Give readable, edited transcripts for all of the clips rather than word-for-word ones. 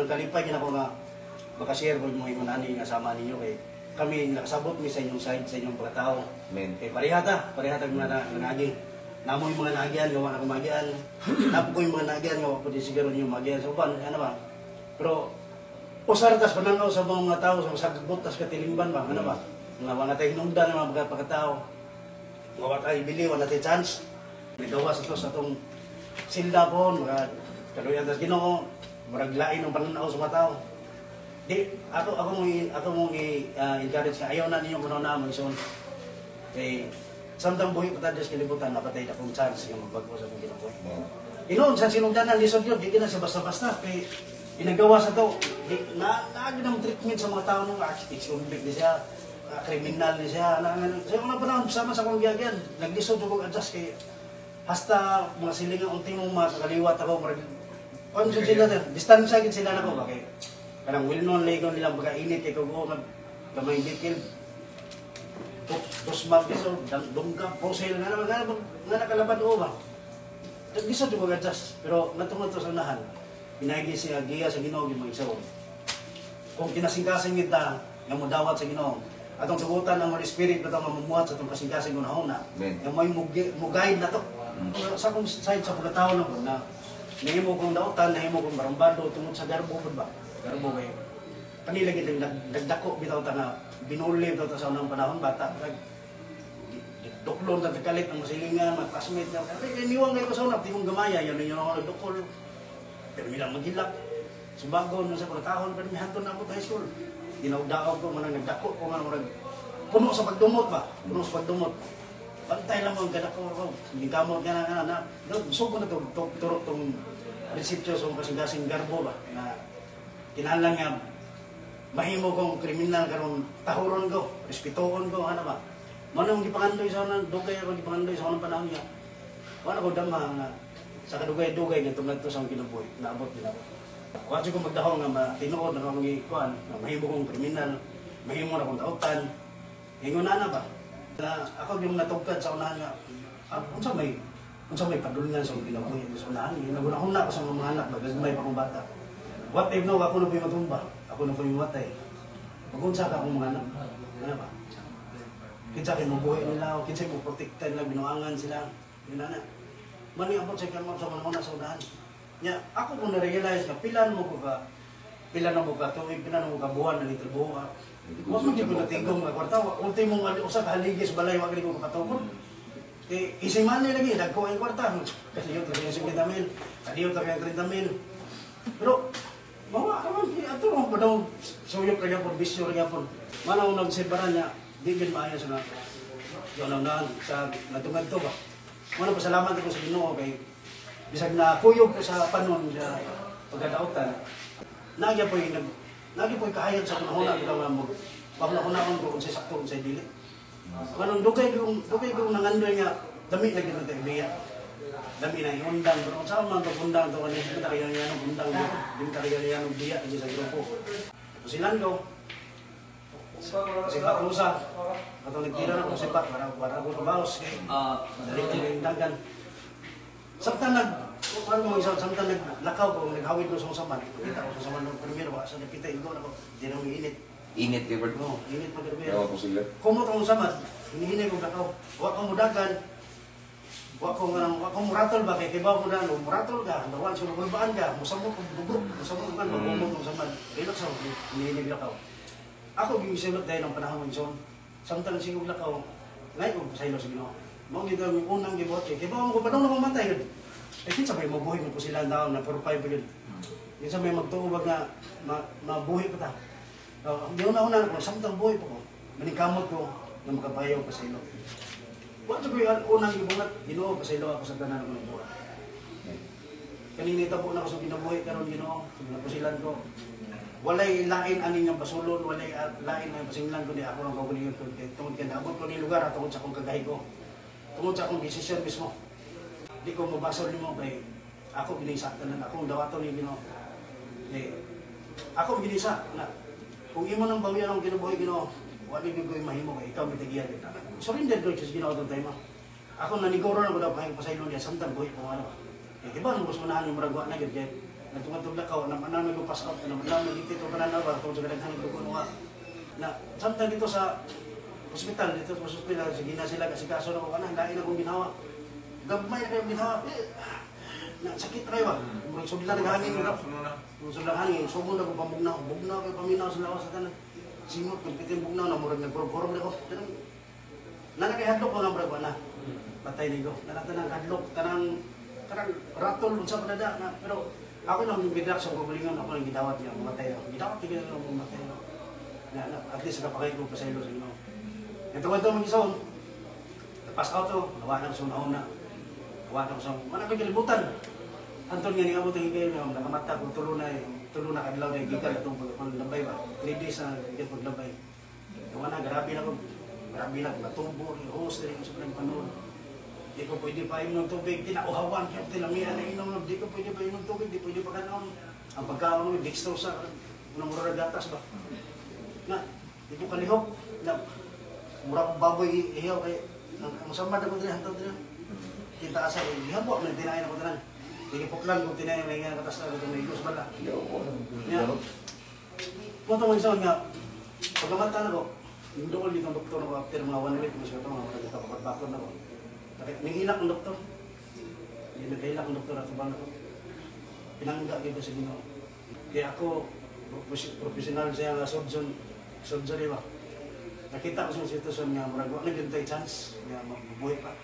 Kalipay gid ako nga makashare ko mga ingon ani nga sama ninyo kay kami nakasabot mi sa inyong side, sa inyong pagkatao. Amen. Kay pareha ta mga na, nangagi. Namo yung mga naagian, gawa na kumagian. Napo ko yung mga naagian, gawa po di siguro ninyo magian. So, ban, ano ba? Pero, usar tas pananaw sa mga tao, sa sagbot tas katilimban ba, ano ba? Nga wala tayo hinungdan ng mga pagkatao. Nga wala tayo bili, wala tayo chance. Nagawa sa to sa atong silda po, mga kaluyan tas Ginoo, murag lain ang pananaw sa mga tao. Di, ako mong encourage nga ayaw na ninyo kuno na mo ison. Kay samtang buhi pa tayo sa kalibutan, napatay na akong chance nga magbago sa akong kinabuhi. Amen. Inoon sa sinugdanan, lisod yun, di na sa basta-basta. Kay ginagawa sa to, di, na, naagi ng treatment sa mga tao nung ex-convict ni siya, kriminal ni siya. Na, sa mga panahon, sama sa akong giagyan, naglisod ko adjust kay hasta mga silingan unti mong makakaliwat ako, murag, kung sila, distansya gid sila nako ba kay kanang well known lagi nilang pagkainit kay kugo mag gamay detail Kusmag so dungga pusil nga naman nga nga nakalabad o ba. Naglisod ko adjust pero natungod to sa unahan. Pinagi siya giya sa Ginoo gid mga igsoon. Kung kinasingkasing kita nga modawat sa Ginoo, atong sugutan ang Holy Spirit nga mamumuhat sa atong kasingkasing unahuna. Amen. Nga may mo-guide na to. Sa akong side sa pagkatao na po na nahimo kong dautan, nahimo kong barumbado tungod sa garbo pud ba. Garbo kay kanila gid nagdako bitaw ta nga binuli bitaw ta sa unang panahon bata nag duklon ta kalit ang masilingan mga classmate na ay niwang kayo sa una tingong gamaya yan ninyo ako nagdukol pero milang maghilak subagon na sa pagkatahon pero mihanton na ako sa high school dinawdaog ko manang nagdako ko nga murag puno sa pagdumot ba, puno sa pagdumot, bantay lang mo ang gadako ko kamot nga na na na sugo na to turok tong prinsipyo sa kasing-kasing garbo ba na kinahanglan nga mahimo kong kriminal karon tahuron ko, respetuhon ko, ano ba. Mao nang gipangandoy sa unang dugay ako gipangandoy sa unang panahon nga. Wala ko dama nga sa kadugay-dugay nga tungod sa akong kinabuhi, naabot din ako. Wa ko magdahong nga matinuod na akong gikuan, nga mahimo kong kriminal, mahimo na akong dautan. Ingon na na ba? Na ako yung natugkad sa unahan nga unsa may padulngan sa akong kinabuhi sa unahan. Naguna-huna ko sa mga anak, bagay pa akong bata. What if no, ako na po yung matumba, ako na po yung matay. Magunsa ka akong mga anak. Ano ba? Kinsa kay mabuhi nila, o kinsa mo protekta nila, binuangan sila. Yun na na. Mani abot sa kalma sa mga sa unahan. Nya, ako po na-realize na pila na mo ka tuig, pila na mo ka buwan na nitrabaho ka. Wa man gyud ko natigom nga kwarta, ultimo nga usa ka haligi sa balay wa ko makatukod. Eh, easy money lagi, dagko ang kwarta. Kasi yun, talaga yung 50 mil, kadiyo talaga yung 30 mil. Pero, mawa ka man, ato mo pa daw, suyok kaya po, bisyo kaya po. Manang nagsibaran niya, di gid maayo sa na, yun ang sa natungad to ba. Manang pasalamat ako sa Ginoo kay bisag na kuyog ko sa panon sa pagkadautan, nagya po yung kahayag sa panahon bitaw nga mo pahuna-hunaon ko kung sa sakto kung sa dili. Manang dugay kong nangandoy nga dami lagi ng tayo. Dami na yung undang, pero kung saan man pag-undang ito, kanina di tayo yan ang undang, di tayo yan ang biya lagi sa grupo. Ito si Lando, si Baklusa, atong nagtira na kung si Bak, para ako kabaos, kay dali ko yung dagan. Samtang nag, kung mo isa, samtang naglakaw ko, naghawid ko sa saman, kita ko sa saman ng primero, sa napita, igo na ko, di na init. Init kay Bert. No, init pa primero. Ewan ko sila. Kumot akong samad, hinihinay kong lakaw. Wa ko mudagan, wa ko muratol ba, kay kibaw ko na, no, muratol ka, nawan siya magulbaan ka, musamot kong dugo, musamot kan, magumot kong samad. Relax ako, hinihinay lakaw. Ako gimisulot dahil ng panahon ng zone. Samtang sigog lakaw, ngayon ko pasaylo sa Ginoo. Mao gid ang unang gibuhat kay kibaw ko padung na mamatay yun. Eh kinsa may mabuhi mo po sila ang taon na 4-5 pa yun. Kinsa may magtuo nga mabuhi pa ta. Ang una-una ko, samtang buhi pa ko, maningkamot ko na makapayaw pa sa ilo. Wa ko yung unang gibungat, Ginoo pasaylo ako sa tanan ko ng buhat. Kanina tabo na ko sa kinabuhi karon Ginoo, sa napusilan ko. Walay lain ani nga basulon, walay lain nga pasinglan kundi ako ang kaugalingon ko. Kay tungod kay naabot ko ni lugar tungod sa akong kagahi ko. Tungod sa akong desisyon mismo. Di ko mabasol nimo kay ako ginisa tanan akong dawaton ni Ginoo. Kay ako ginisa na kung imo nang bawian ang kinabuhi Ginoo, wala gyud ko'y mahimo kay ikaw mitigiyan. Surrender ko sa Ginoo atong time. Ako naniguro na ko daw pahing pasaylo niya samtang buhi ko ano. Eh di ba nung gusto na yung murag wa na gyud kay Nagtungod lakaw, na manang nag-pass out, na manang nagiti ito kanan ba, tungod sa kadaghan dugo nga. Na, samtang dito sa ospital, sige na sila kasi kaso na ko kanang, lain akong ginawa. Gamay na kayong ginawa. Eh, na, sakit na kayo ba? Murag sudlan ng hangin. Sunod na. Murag sudlan hangin, sugod ako pamugnaw. Bugnaw kayo paminaw sa lawas sa tanan. Singot, pagpitin bugnaw na, murag nagkurog-kurog na ko. Tanang, nanakay hadlok ko nga murag wala. Patay ni ko. Nana tanang hadlok, tanang, tanang ratol, unsa pa na na. Pero ako lang yung bidrak sa gugulingon, ako lang gidawat niya, mamatay ako. Gidawat niya lang mamatay ako. Na, at least nakapakay ko pasaylo sa Ginoo. Ito ko ito mag-isaon. Pass out to, nawa na ko sa una. Nawa na ko sa, wala ko kalibutan. Anton nga niabot ang higay nga nakamata ko tulo na eh, tulo na kadlaw na gikan atong paglabay ba. 3 days na gikan paglabay. Nawa na grabe na ko. Grabe na ko natubo, ni host diri sa parang panood. Di ko pwede pa inom ng tubig, tinauhawan, kaya tinamian na inom, di ko pwede pa inom tubig, di pwede pa kanon. Ang pagkaon mo, dextrose sa, unang mura gatas ba? Na, di ko kalihok, na, mura kong baboy ihaw kay, ang sama na ko diri, hantod diri. Kita asa, gihabo, na tinayin ako tanan. Di ko puklan kung tinayin, may nga katas na ko may gus bala. Yeah. Kung ito mag nga, pagkamata na ko, yung doon dito ang doktor ako after mga one week, mas ito, mga nagkakapagpakot na ko. Nangilak ang doktor. Hindi nagkailak ang doktor at bang ako. Pinangga kita sa Ginoo. Kaya ako, professional siya nga surgeon, surgery ba? Nakita ko sa sitwasyon nga, murag wa na gyud tay chance nga mabuhi pa.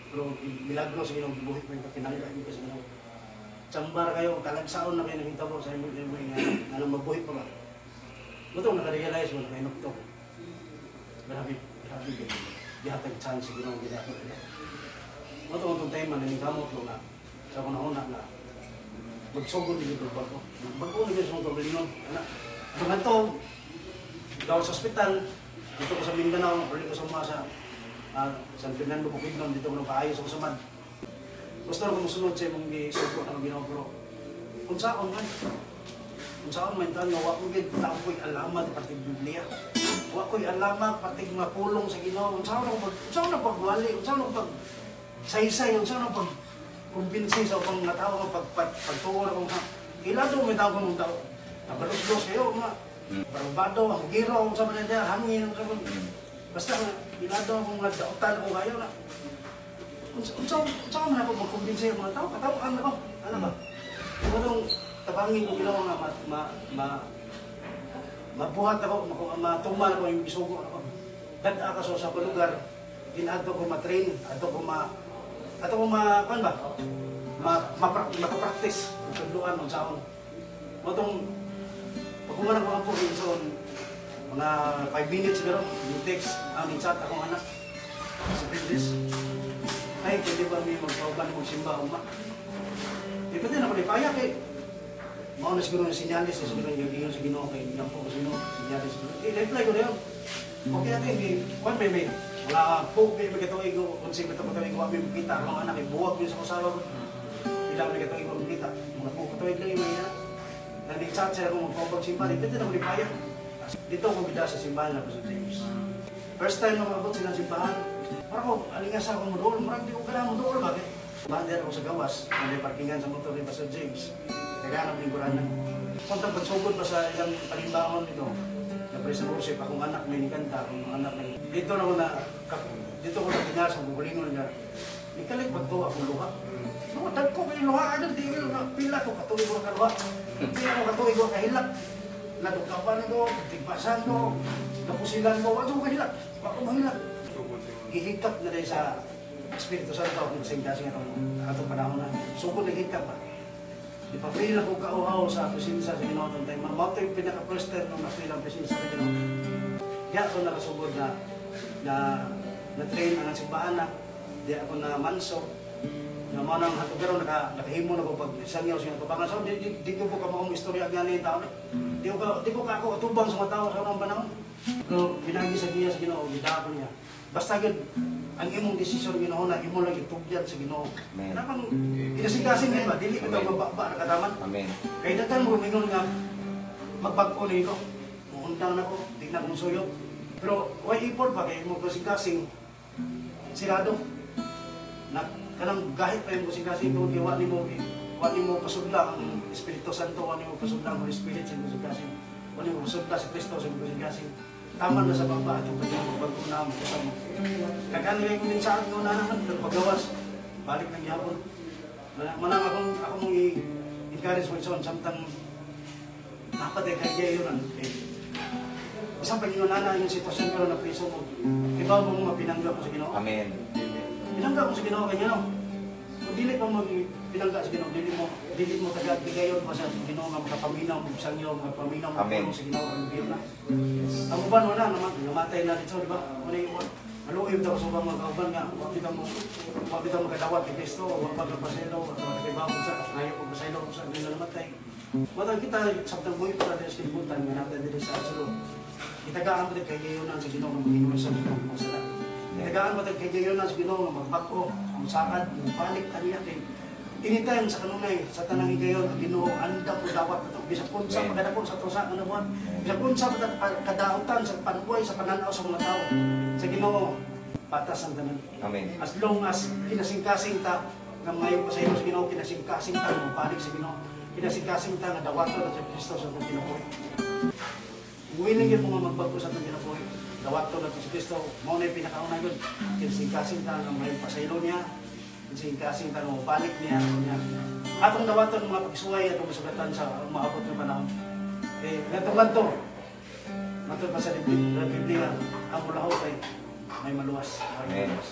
Pero milagro sa Ginoo, buhi pa yung pinangga kita sa Ginoo. Tsambar kayo, talagsaon na kayo naging sa imo imo nga anong mabuhi pa ba? Mutong naka-realize mo na kayo to. Grabe, grabe gyud. Gihatag chance sa Ginoo gidako. Mutong itong time man kamot lo na sa una na magsugod ni gid bago. Bago ni gid sa kaugalingon. Ana. Kung ato daw sa ospital, dito ko sa Mindanao, uli ko sa mga sa San Fernando, Bukidnon, dito ko nang paayos ako sa man. Gusto ko musunod sa imong gisugo ang Ginoo pero kung saan man tan nga wa ko gid tao ko'y alamat pati Biblia. Wa ko'y alamat pati mga pulong sa Ginoo. Unsaon ako pag unsaon ako pagwali, unsaon ako pag saysay, unsaon ako pag kumbinsi sa ubang mga tao nga pagtuo na kung ha. Ilado may tao kung tao. Nabalos-los kayo mga barbado, ang giro, unsa man niya, hangin, unsa man. Basta ilado akong mga dautan ko kayo na. Unsa man ako magkumbinsi ang mga tao, katawaan ako. Ano ba? Kung anong tabangin ko Ginoo nga ma, ma, ma mabuhat ako, matuman ako yung gisugo ako. Dad-a ka sa lugar, din adto ko ma-train, ato ko ma, kuan ba? Ma, maka-practice, matudluan ng saon. Motong, pag kumana ko ang po, yung mga 5 minutes siguro, yung text, ang chat akong anak, si Princess. Ay, pwede ba may magpauban magsimba uma? Di pwede na ako di paya kay mao na siguro yung sinyalis, eh, siguro yung ingon sa Ginoo kay ginampo ko sa Ginoo, sinyalis siguro. Eh, reply ko na yun. Okay natin, di, kwan may, mga po, may katuig ko, kung sino ito katuig ko, may makita ang mga anak, eh, buwag yun sa kusawa ko. Pila may katuig ko makita. Mga po, katuig lang yung mga anak. Nag-chat siya kung magpapag simba, di pwede na ako di paya. Dito ako bida sa simbahan na Pastor James. First time na maabot sila sa simbahan, parang ko, alingasa ako mo doon, marang di ko kailangan mo doon, bakit? Bander ako sa gawas, na may parkingan sa motor ni Pastor James. Naghanap ng Kurana. Samtang pagsugod pa sa ilang palimbangon nito, na praise and worship, akong anak may nikanta, akong anak may... Dito na ko na, dito ko na tingal sa bubulingon niya. Nikalit pagtuwa akong luha. No, dagko kayo luha, ano, di ko na, pila ko katuig ko kaluha. Pila ko katuig ko kahilak. Nadugapan ko, tigpasan ko, napusilan ko, ano ko kahilak. Wako mahilak. Gihikap na rin sa Espiritu Santo akong kasing-kasing atong panahon na. Sugod na hikap ba? Di pa feel ako kauhaw sa presensya sa Ginoo atong time. Mao to yung pinaka-first time nung na-feel ang presensya sa Ginoo. Di ako nakasugod na na na train ang simbahan na. Di ako na manso. Na mao nang hantod karon nakahimo na ko pag sangyaw sa tubangan. So di ko po ka maong istorya gani taon. Di ko ka ako atubang sa mga tao sa unang panahon. Pero binagi sa giya sa Ginoo, gidako niya. Basta gyud ang imong desisyon Ginoo na imo lang gitugyan sa Ginoo. Amen. Kanang kinasing-kasing ba dili bitaw mababa na kataman. Amen. Kay daghan mo mingon nga magbag-o ni ko. Muundang na ko, di na akong suyo. Pero way effort ba kay imong kasing-kasing sirado. Na kanang gahit pa imong kasing-kasing tungod kay wa nimo Wa nimo pasudla ang Espiritu Santo, wa nimo pasudla ang Holy Spirit sa imong kasing. Wa nimo pasudla si Kristo sa imong kasing. Tama na sa baba atong pagiging bago na mo sa mo. Kagano ko din sa akin na naman pero pagawas balik na gihapon. Manang akong i-encourage mo ison samtang dapat ay kaya yun eh. Isang pag-ingon na yung sitwasyon pero na priso mo. Iba mo mapinangga ko sa Ginoo. Amen. Pinangga ko sa Ginoo kanya no. Kung dili pa mo pinangga sa Ginoo, dili mo tagad bigayon pa sa Ginoo nga makapaminaw mo sa inyo, makapaminaw mo Amen. sa Ginoo ang biyon na. Ang uban wala naman, namatay na dito, di ba? Wala yung maluib daw sa ubang mga kauban nga wa bitaw makadawat kay Kristo, wa pa pasaylo, wa pa nakaibawon sa ngayo pag pasaylo sa nila namatay. Matag kita samtang buhi pa diri sa kalibutan nga natin diri sa sulod. Itagaan mo kay gayonan sa Ginoo nga maging sa Ginoo mga sala. Itagaan mo kay gayonan sa Ginoo nga magbag-o, ang sakad, balik kaniya kay anytime sa kanunay sa tanang higayon ang Ginoo andam mo dawat ato bisan unsa Amen. Pagkadako sa tusa nga nabuhat, bisan unsa kadautan sa panubuhay sa pananaw sa mga tao sa Ginoo, patas ang tanan. Amen. As long as kinasingkasing ta nga mayo pasaylo sa Ginoo, kinasingkasing ta nga mobalik sa Ginoo, kinasingkasing ta nga dawaton sa Kristo sa atong kinabuhi, willing gyud mo nga magbago sa atong kinabuhi, dawaton nato si Kristo, mao na yung pinakauna yun, kinasingkasing ta nga mayo pasaylo niya, kinasingkasing ta nga mobalik niya niya. Atong dawaton mga pagsuway atong masugatan sa maabot nga panahon. Eh, ngadto matod pa sa Biblia, ang mulahot ay may maluwas. May Amen. maluwas.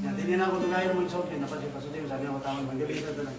Yan, dili na ako tugayon mo yung sorte, napasipasutin, sabi ako tama, magabi sa tanan.